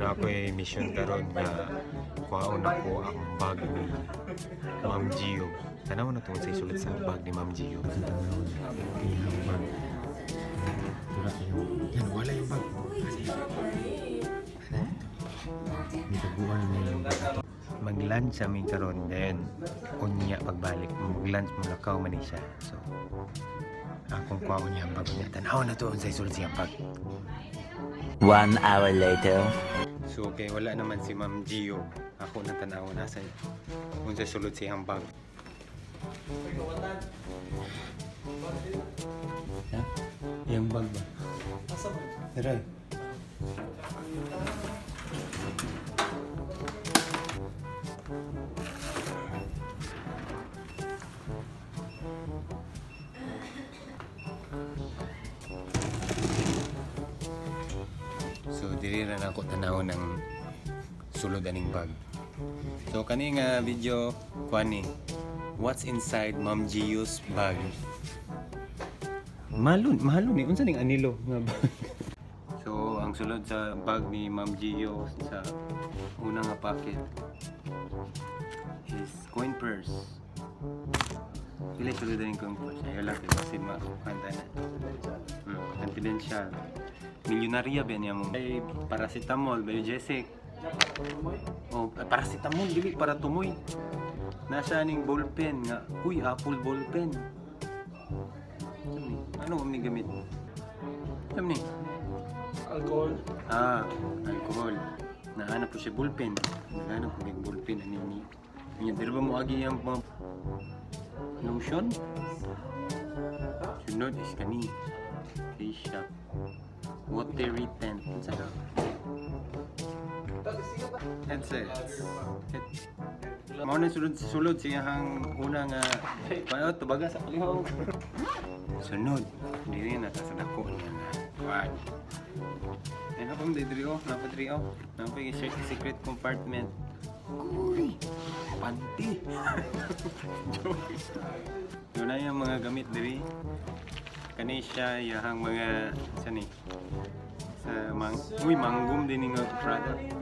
Na ako'y mission karon nga kuhaon ako ang bag ni Ma'am Gio. Tanaw na tungod sa isulat sa bag ni Ma'am Gio. Iyang bag. Yan, wala yung bag. Nitaguan niya yung bag. Mag-lunch kami karon, then unya pagbalik mag-lunch mo lakaw man ni siya. So akong kuhaon niya ang bag niya. Tanaw na to sa isulat siyang bag. 1 hour later. So okay, wala naman si Ma'am Gio. Ako na tanaw nasa unsa sulod siyang bag. Ha? Iyang bag ba? Asa man? Dere. So diri ra nako tanaw ng sulod aning bag. So kani nga video kuan ni, what's inside Ma'am Gio's bag? Malun, mahalo ni unsa ning anilo nga bag. So ang sulod sa bag ni Ma'am Gio sa una nga pocket is coin purse. Pila sulod aning coin purse? Ayaw lang kay kasi makanta na. Confidential. Milyonarya ba niya mo? Ay, paracetamol, Biogesic. Oh, paracetamol, dili para tumoy. Nasa aning ballpen nga. Uy, Apple ballpen. Ano ni gamit? Ano ni? Alcohol. Ah, alcohol. Nahanap po siya ballpen. Nahanap po yung ballpen ani ni. Nya diri ba mo agi ang mga lotion? Sunod is kani. Face Shop. Watery tent. Unsa ka? Headset. Mao na sulod siya hang una nga paano tubaga sa palihog. Sunod diri na ta sa dako niya nga. Kuan. Ay napam diri oh, napa diri oh. Napa yung secret compartment. Uy, panty. Joke. Yun na yung mga gamit diri. Kani siya yahang mga sani sa mang uy manggum din nga product.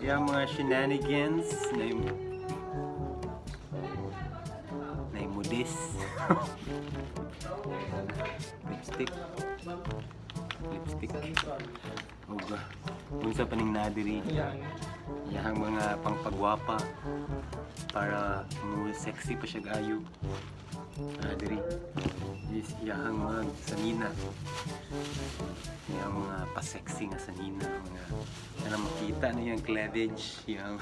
Yang mga shenanigans na yung modis. Lipstick. Lipstick. Uga. Unsa pa ning nadiri? Yahang mga pangpagwapa para mo sexy pa siya gayo. Diri is iyahang mga sanina. Iyang mga pa-sexy nga sanina, mga kana makita na iyang cleavage, iyang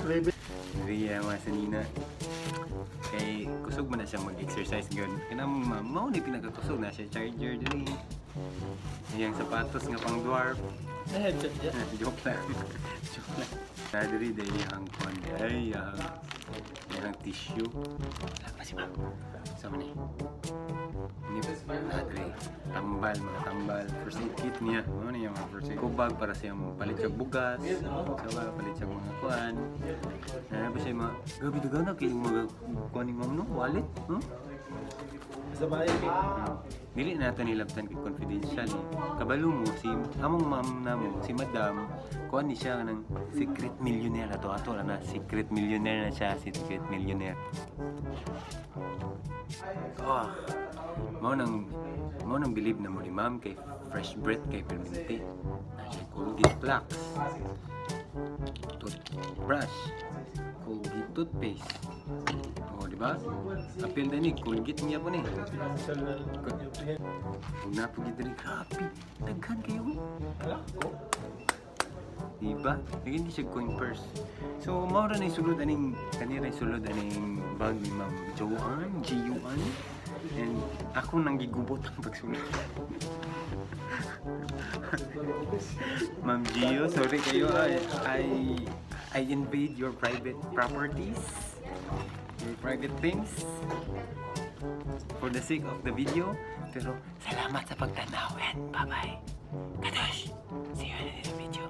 Cleavage. Diri iyang mga sanina. Kay kusog man na siya mag-exercise gyud. Kanang mao ni pinakakusog na siya charger diri. Iyang sapatos nga pang dwarf. Na headset niya. Joke lang. Joke lang. Diri dahil iyang kuan ay iyang tissue. Wala pa si ma'am. So man eh. Ini diri tambal, mga tambal. First aid kit niya. Ano niya mga first aid. Kubag para siya palit siya bugas. So ba palit siya mga kuan. Ano ba siya mga gabi dugaw na kay mga kuan ni ma'am no wallet, no? Sa bahay. Dili na nato nilabtan kay confidential eh. Kabalo mo si among ma'am namo, si Madam, kuan ni siya ng secret millionaire ato ato na secret millionaire na siya, secret millionaire. Oh. Mao nang believe na mo ni ma'am kay fresh breath kay permanente. Na siya Colgate Plax. Toothbrush, Colgate toothpaste. Oh, di ba? Apil na ni Colgate niya po ni. Kung napugid diri, grabe. Daghan kayo. Di ba? Naging di siya coin purse. So, mao ra na sulod aning kanira sulod aning bag ni Ma'am Joanne, G-U-N. And ako nang gigubot ang pagsulod. Ma'am Gio, sorry kayo. I invade your private properties, your private things, for the sake of the video. Pero salamat sa pagtanaw and bye-bye. Kadosh! See you in the next video.